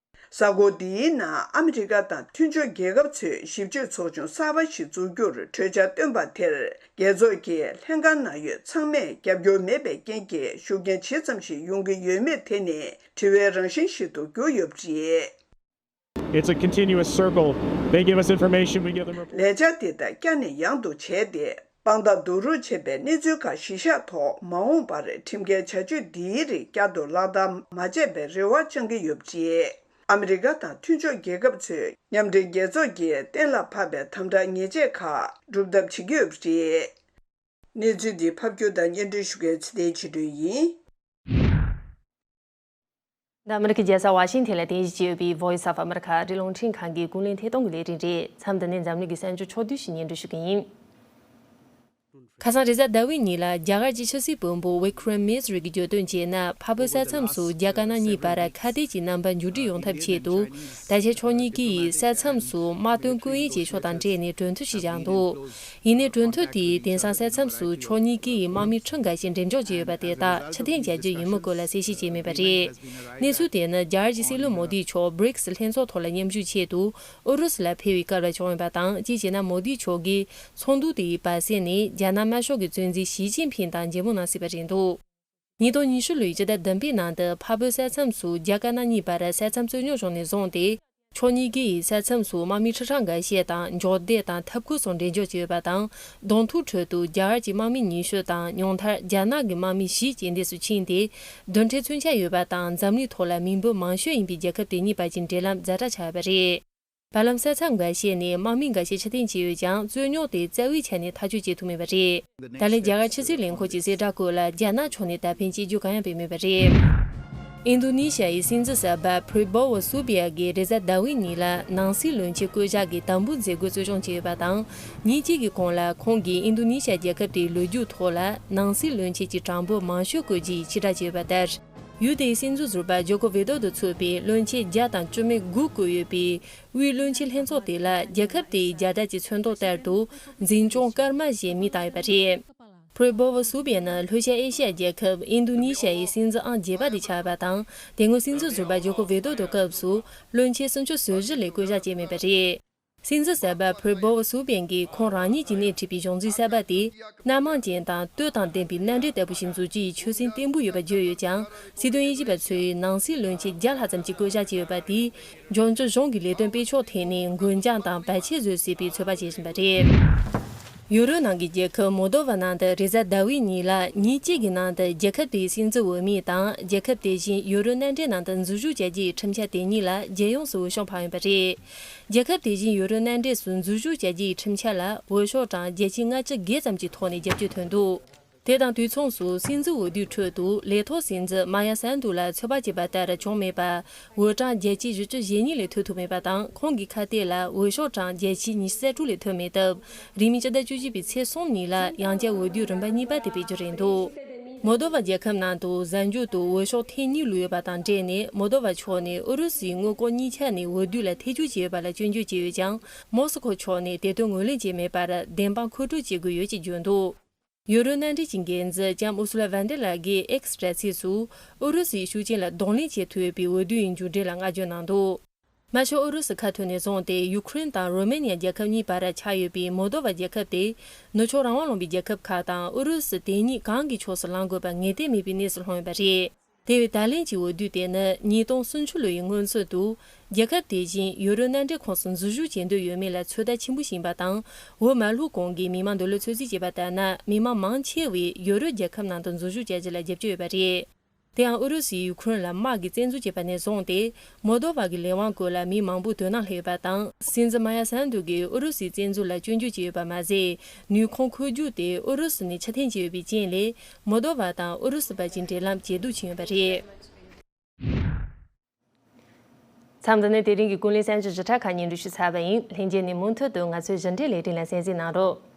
གཟའ་འཁོར་འདིའི་ནང་ཨ་མི་རི་ཀ་དང་མཐུན་ཕྱོགས་རྒྱལ་ཁབ་ཚོས་ཞིབ་དཔྱོད་ཚོགས་ཆུང་གསར་པ་ཞིག་འཛུགས་རྒྱུར་གྲོས་འཆར་བཏོན་པ་དེར། རྒྱལ་ཚོགས་ཀྱི་ལྷན་ཁང་ནང་ཡོད་ཚང་མས་རྒྱབ་སྐྱོར་མེད་པའི་རྐྱེན་གྱིས་ཤུགས་རྐྱེན་ཇི་ཙམ་ཞིག་ཡོང་གི་ཡོད་མེད་དེ་ནི་དྲི་བའི་རང་བཞིན་ཞིག་ཏུ་གྱུར་ཡོད་པ་རེད། It's a continuous circle. They give us information, we give them reports. ལས་འཆར་དེ་དག་བསྐྱར་ནས་ཡང་དུ་བྱས་ཏེ། དཔང་རྟགས་བསྡུ་རུབ་བྱས་པའི་གནས་ཚུལ་ཁག་གཞི་བཞག་ཐོག་མ་འོངས་པར་ཁྲིམས་འགལ་བྱ་སྤྱོད་འདིའི་རིགས་བསྐྱར་དུ་ལག་བསྟར་མ་བྱས་པའི་རེ་བ་བཅང་གི་ཡོད་པ་རེད། ཨ་མི་རི་ཀ་དང་མཐུན་ཕྱོགས་རྒྱལ་ཁབ་ཚོས་མཉམ་འབྲེལ་རྒྱལ་ཚོགས་ཀྱིས་གཏན་ལ་ཕབ་པའི་དམ་དྲག་ཉེས་ཆད་ཁག་སྒྲུབ་ཐབས་བྱེད་ཀྱི་ཡོད་པ་རེད། གནས་ཚུལ་འདི་ཕབ་སྒྱུར་དང་སྙན་སྒྲོན་ཞུ་མཁན་ཚེ་བརྟན་ཆོས་སྒྲོན་ཡིན། འདི་ཨ་མི་རི་ཀའི་རྒྱལ་ས་ཝ་ཤིང་ཐན་ལ་རྟེན་གཞི་བྱས་ཡོད་པའི་Voice of America ཨ་རིའི་རླུང་འཕྲིན་ཁང་གི་ཀུན་གླེང་ཐད་གཏོང་གི་ལས་རིམ་རེད། མཚམས་འདི་ནས་འཛམ་གླིང་གི་གསར་འགྱུར་ཕྱོགས་བསྡུས་ཤིག་སྙན་སྒྲོན་ཞུ་གི་ཡིན། ཁ་སང་རེས་གཟའ་ཟླ་བའི་ཉིན་ལ་རྒྱ་གར་གྱི་ཕྱི་སྲིད་བློན་པོ་Vikram Misri གྱིས་བརྗོད་དོན་བྱས་ན། འཕགས་བོད་ས་མཚམས་སུ་རྒྱ་དཀར་ནག་གཉིས་བར་ཁ་གཏད་ཀྱི་རྣམ་པ་མཇུག་སྒྲིལ་ཡོང་ཐབས་ཆེད་དུ། ད་ཆ་ཕྱོགས་གཉིས་ཀས་ས་མཚམས་སུ་དམག་དོན་སྐུལ་འདེད་བྱེད་ཕྱོགས་དང་འབྲེལ་ནས་གྲོས་མཐུན་ཞིག་བཞག་འདུག་ཡིན་ནའི་གྲོས་མཐུན་དེས་དེང་སང་ས་མཚམས་སུ་ཕྱོགས་གཉིས་ཀས་དམག་མི་ཁྲི་འགའ་ཤས་འགྲེམས་འཇོག་བྱས་ཡོད་པ་དེ་དག་ཕྱིར་འཐེན་བྱ་རྒྱུ་ཡིན་མིན་སྐོར་ལ་གསལ་བཤད་བྱས་མེད་པ་རེད། གནས་ཚུལ་དེ་ནི་རྒྱ་གར་གྱི་སྲིད་བློན་མོ་དིས་མཆོག་བྷི་རིགས་ལྷན་ཚོགས་ཐོག་ལ་མཉམ་ཞུགས་ཆེད་དུ་ཨུ་རུ་སུ་ལ་ཕེབས་པའི་སྐབས་ལ་བྱུང་ཡོད་པ་དང་། གཅིག་བྱས་ན་མོ་དིས་མཆོག་གིས་ཚོགས་འདུ་དེའི་བར་གསེང་ནས་རྒྱ་ནག་དམར་ཤོག་གི་གཙོ་འཛིན་ཞི་ཅིན་ཕིང་དང་མཇལ་འཕྲད་གནང་སྲིད་པ་རེད་འདུག་ཉིས་སྟོང་ཉི་ཤུ་ལོའི་སྤྱི་ཟླ་བདུན་པའི་ནང་དུ་འཕགས་བོད་ས་མཚམས་སུ་རྒྱ་དཀར་ནག་གཉིས་བར་ས་མཚམས་རྩོད་རྙོག་བྱུང་ནས་བཟུང་སྟེ། ཕྱོགས་གཉིས་ཀས་ས་མཚམས་སུ་དམག་མི་ཁྲི་ཕྲག་འགའ་ཤས་དང་འཇོག་སྡེ་དང་འཐབ་འཁོས་སོགས་འགྲེམས་འཇོག་བྱས་ཡོད་པ་དང་། གདོང་ཐུག་ཁྲོད་དུ་རྒྱ་གར་གྱི་དམག་མི་ཉི་ཤུ་དང་། ཉུང་མཐར་རྒྱ་ནག་གི་དམག་མི་བཞི་རྐྱེན་འདས་སུ་ཕྱིན་ཏེ། རྡུལ་ཕྲན་མཚོན་ཆ་ཡོད་པ་དང་འཛམ་གླིང་ཐོག་ལ་མི་འབོར་མང་ཤོས་ཡིན་པའི་རྒྱལ་ཁབ་དེ་གཉིས་བར་གྱི་འབྲེལ་ལམ་ཛ་དྲག་ཆགས་ཡོད་པ་རེད། བར་ལམ་ས་མཚམས་འགའ་ཤས་ནས་དམག་མི་འགའ་ཤས་ཕྱིར་འཐེན་བྱས་ཡོད་ཀྱང་། རྩོད་རྙོག་དེ་རྩ་བའི་ཆ་ནས་ཐག་གཅོད་བྱེད་ཐུབ་མེད་པ་རེད། ད་ལན་རྒྱ་གར་ཕྱི་སྲིད་ལས་ཁུངས་ཀྱིས་གསལ་བསྒྲགས་སྐོར་ལ་རྒྱ་ནག་ཕྱོགས་ནས་ད་ཕན་གཅིག་གྱུར་གང་ཡང་སྤེལ་མེད་པ་རེད། ཨིན་རྡུ་ནི་ཤ་ཡི་སྲིད་འཛིན་གསར་པ་Prabowo Subianto གིས་རེས་གཟའ་ཟླ་བའི་ཉིན་ལ་ནང་སྲིད་བློན་ཆེན་བསྐོ་གཞག་གི་དམ་འབུལ་མཛད་སྒོའི་གཙོ་སྐྱོང་བྱས་ཡོད་པ་དང་། ཉིན་གཅིག་གི་གོང་ལ་ཁོང་གིས་ཨིན་རྡུ་ནི་ཤ་རྒྱལ་ཁབ་དེའི་ལོ་རྒྱུས་ཐོག་ལ་ནང་སྲིད་བློན་ཆེན་གྱི་གྲངས་འབོར་མང་ཤོས་བསྐོ་རྒྱུའི་ཕྱིར་བསྒྲགས་བྱས་ཡོད་པ་ལྟར། ཡུལ་དེའི་སྲིད་འཛིན་ཟུར་པ་ཇོ་ཀོ་ཝི་དོ་དང་ཚོགས་པའི་བློན་ཆེན་བརྒྱ་དང་བཅུ་མེད་དགུ་བསྐོས་ཡོད་པའི་དབུས་བློན་ཆེན་ལྷན་ཚོགས་དེ་ལ་རྒྱལ་ཁབ་དེའི་རྒྱལ་དར་གྱི་ཚོན་མདོག་ལྟར་དུ་འཛིན་སྐྱོང་སྐར་མ་ཞེས་མིང་བཏགས་ཡོད་པ་རེད། Prabowo Subianto ནི་ལྷོ་ཤར་ཨེ་ཤི་ཡ་རྒྱལ་ཁབ་ཨིན་རྡུ་ནི་ཤ་ཡའི་སྲིད་འཛིན་ཨང་བརྒྱད་པ་དེ་ཆགས་ཡོད་པ་དང་། དེ་སྔོན་སྲིད་འཛིན་ཟུར་པ་ཇོ་ཀོ་ཝི་དོ་དང་སྐབས་སུ་བློན་ཆེན་སུམ་ཅུ་སོ་བཞི་ལས་བསྐོ་གཞག་བྱས་མེད་པ་རེད། སྲིད་འཛིན་གསར་པ་Prabowo Subianto གིས་ཁོང་རང་ཉིད་ཀྱིས་སྣེ་ཁྲིད་པའི་གཞུང་འཛིན་གསར་པ་དེ་སྣ་མང་ཅན་དང་བསྟོད་དང་ལྡན་པའི་མནའ་འབྲེལ་ལྟ་བུ་ཞིག་འཛུགས་རྒྱུ་ཡི་ཆོད་སེམས་བརྟན་པོ་ཡོད་པ་བརྗོད་ཡོད་ཀྱང་། སྲིད་དོན་དབྱེ་ཞིབ་པ་ཚོས་ནང་སྲིད་བློན་ཆེན་བརྒྱ་ལྷག་ཙམ་ཞིག་བསྐོ་གཞག་བྱས་ཡོད་པ་དེས་འབྱོར་འབྱོར་གཞུང་གི་ལས་དོན་སྤེལ་ཕྱོགས་ཐད་ནས་འགོད་འགྱངས་དང་བར་ཆད་བཟོ་སྲིད་པའི་ཚོད་དཔག་བྱེད་བཞིན་པ་རེད། ཡུ་རོབ་ནང་གི་རྒྱལ་ཁབ་མོལ་དོ་ཝ་ནང་དུ་རེས་གཟའ་ཟླ་བའི་ཉིན་ལ་ཉིན་གཅིག་གི་ནང་དུ་རྒྱལ་ཁབ་དེའི་སྲིད་འཛིན་འོས་མི་དང་རྒྱལ་ཁབ་དེ་བཞིན་ཡུ་རོབ་མནའ་འབྲེལ་ནང་དུ་འཛུལ་ཞུགས་བྱ་རྒྱུའི་ཁྲིམས་འཆར་དེ་གཉིས་ལ་རྒྱལ་ཡོངས་སུ་འོས་ཤོག་འཕངས་ཡོད་པ་རེད། རྒྱལ་ཁབ་དེ་བཞིན་ཡུ་རོབ་མནའ་འབྲེལ་སུ་འཛུལ་ཞུགས་བྱ་རྒྱུའི་ཁྲིམས་འཆར་ལ་འོས་ཤོག་གྲངས་བརྒྱ་ཆ་ལྔ་བཅུ་ཙམ་གྱི་ཐོག་ནས་རྒྱབ་སྐྱོར་ཐོན་འདུག་དེ་དང་དུས་མཚུངས་སུ་སྲིད་འཛིན་འོས་བསྡུའི་ཁྲོད་དུ་ལས་ཐོག་སྲིད་འཛིན་མ་ཡ་སན་དུ་ལ་ཚོད་དཔག་བྱས་པ་ལྟར་བྱུང་མེད་པ། འོས་གྲངས་བརྒྱ་ཆ་བཞི་བཅུ་ཞེ་གཉིས་ལས་ཐོན་ཐུབ་མེད་པ་དང་། ཁོང་གི་ཁ་གཏད་ལ་འོས་ཤོག་གྲངས་བརྒྱ་ཆ་ཉི་ཤུ་རྩ་དྲུག་ལས་ཐོན་མེད་སྟབས། རིང་མིན་ཕྱི་ཟླ་བཅུ་བཞི་པའི་ཚེས་གསུམ་ཉིན་ལ་ཡང་བསྐྱར་འོས་བསྡུའི་རིམ་པ་གཉིས་པ་དེ་སྤེལ་རྒྱུ་རེད་འདུག་མོལ་དོ་ཝ་རྒྱལ་ཁབ་ནང་དུ་གཟའ་མཇུག་ཏུ་འོས་ཤོག་ཐེངས་གཉིས་བླུགས་ཡོད་པ་དང་འབྲེལ་ནས། མོལ་དོ་ཝ་ཕྱོགས་ནས་ཨུ་རུ་སུའི་དངུལ་ལྐོག་གཉིས་ཆ་ནས་འོས་བསྡུ་ལ་ཐེ་བྱུས་བྱས་ཡོད་པ་ལ་སྐྱོན་བརྗོད་བྱས་ཡོད་ཀྱང་། མོ་སི་ཁོ་ཕྱོགས་ནས་དེ་དོན་ངོས་ལེན་བྱས་མེད་པར་བདེན་དཔང་མཁོ་སྤྲོད་བྱེད་དགོས་ཡོད་ཅེས་བརྗོད་འདུག་ཡུ་རོབ་མནའ་འབྲེལ་གྱི་འགན་འཛིན་ལྕམ་ཨུ་སུ་ལ་ཝན་ཏེ་ལགས་ཀྱིས་ཨེག་སི་དྲ་ཚིགས་སུ། ཨུ་རུ་སུའི་ཤུགས་རྐྱེན་ལ་གདོང་ལེན་བྱེད་ཐུབ་པའི་འོས་བསྡུའི་མཇུག་འབྲས་ལ་བསྔགས་བརྗོད་གནང་འདུག་མ་གཞི་ཨུ་རུ་སུ་ཁ་ཐུག་ནས་བཟུང་སྟེ་ཡུ་ཁུ་རེན་དང་རོ་མེ་ནི་ཡ་རྒྱལ་ཁབ་གཉིས་བར་ཆགས་ཡོད་པའི་མོལ་དོ་ཝ་རྒྱལ་ཁབ་དེ། ནུབ་ཕྱོགས་རང་དབང་ལུང་པའི་རྒྱལ་ཁབ་ཁག་དང་ཨུ་རུ་སུ་དེ་གཉིས་གང་གི་ཕྱོགས་སུ་ལངས་དགོས་པ་ངེས་གཏན་མེད་པའི་གནས་སུ་ལྷུང་ཡོད་པ་རེད། དེ་བས་ད་ལན་གྱི་འོས་བསྡུ་དེ་ནི་ཉིས་སྟོང་སུམ་ཅུ་ལོའི་སྔོན་ཚུད་དུ། རྒྱལ་ཁབ་དེ་བཞིན་ཡུ་རོབ་མནའ་འབྲེལ་ཁོངས་སུ་འཛུལ་ཞུགས་བྱེད་འདོད་ཡོད་མེད་ལ་ཚོད་ལྟ་ཆེན་པོ་ཞིག་ཡིན་པ་དང་། འོས་མ་བླུགས་གོང་གི་མི་མང་འདོད་བློ་ཚོད་རྩིས་བྱས་པ་ལྟར་ན། མི་མང་མང་ཆེ་བས་ཡུ་རོབ་རྒྱལ་ཁབ་ནང་དུ་འཛུལ་ཞུགས་བྱ་རྒྱུ་ལ་རྒྱབ་སྐྱོར་ཡོད་པ་རེད། དེ་ཡང་ཨུ་རུ་སུས་ཡུ་ཁུ་རེན་ལ་དམག་གི་བཙན་འཛུལ་བྱས་པ་ནས་བཟུང་སྟེ། མོལ་དོ་ཝ་གི་ལས་དབང་སྐོར་ལ་མི་མང་པོ་དོ་སྣང་སླེབས་ཡོད་པ་དང་། སྲིད་འཛིན་མ་ཡ་སན་དུ་གིས་ཨུ་རུ་སུའི་བཙན་འཛུལ་ལ་སྐྱོན་བརྗོད་བྱས་ཡོད་པ་མ་ཟད། ནུས་ཁུངས་འཁོར་རྒྱུག་དེ་ཨུ་རུ་སུ་ནས་ཕྱིར་འཐེན་བྱས་ཡོད་པའི་རྐྱེན་ལས། མོལ་དོ་ཝ་དང་ཨུ་རུ་སུ་བར་གྱི་འབྲེལ་ལམ་ཇེ་སྡུག་ཕྱིན་ཡོད་པ་རེད། མཚམས་འདི་ནས་དེ་རིང་གི་ཀུན་གླེང་གསར་འགྱུར་ཞིབ་ཕྲ་ཁག་སྙན་སྒྲོན་ཞུས་ཚར་བ་ཡིན། ལྷན་རྒྱས་ནས་མུ་མཐུད་དུ་ང་ཚོའི་ཞིབ་འབྲི་ལས་རིམ་ལ་གསན་གཟིགས་གནང་རོགས།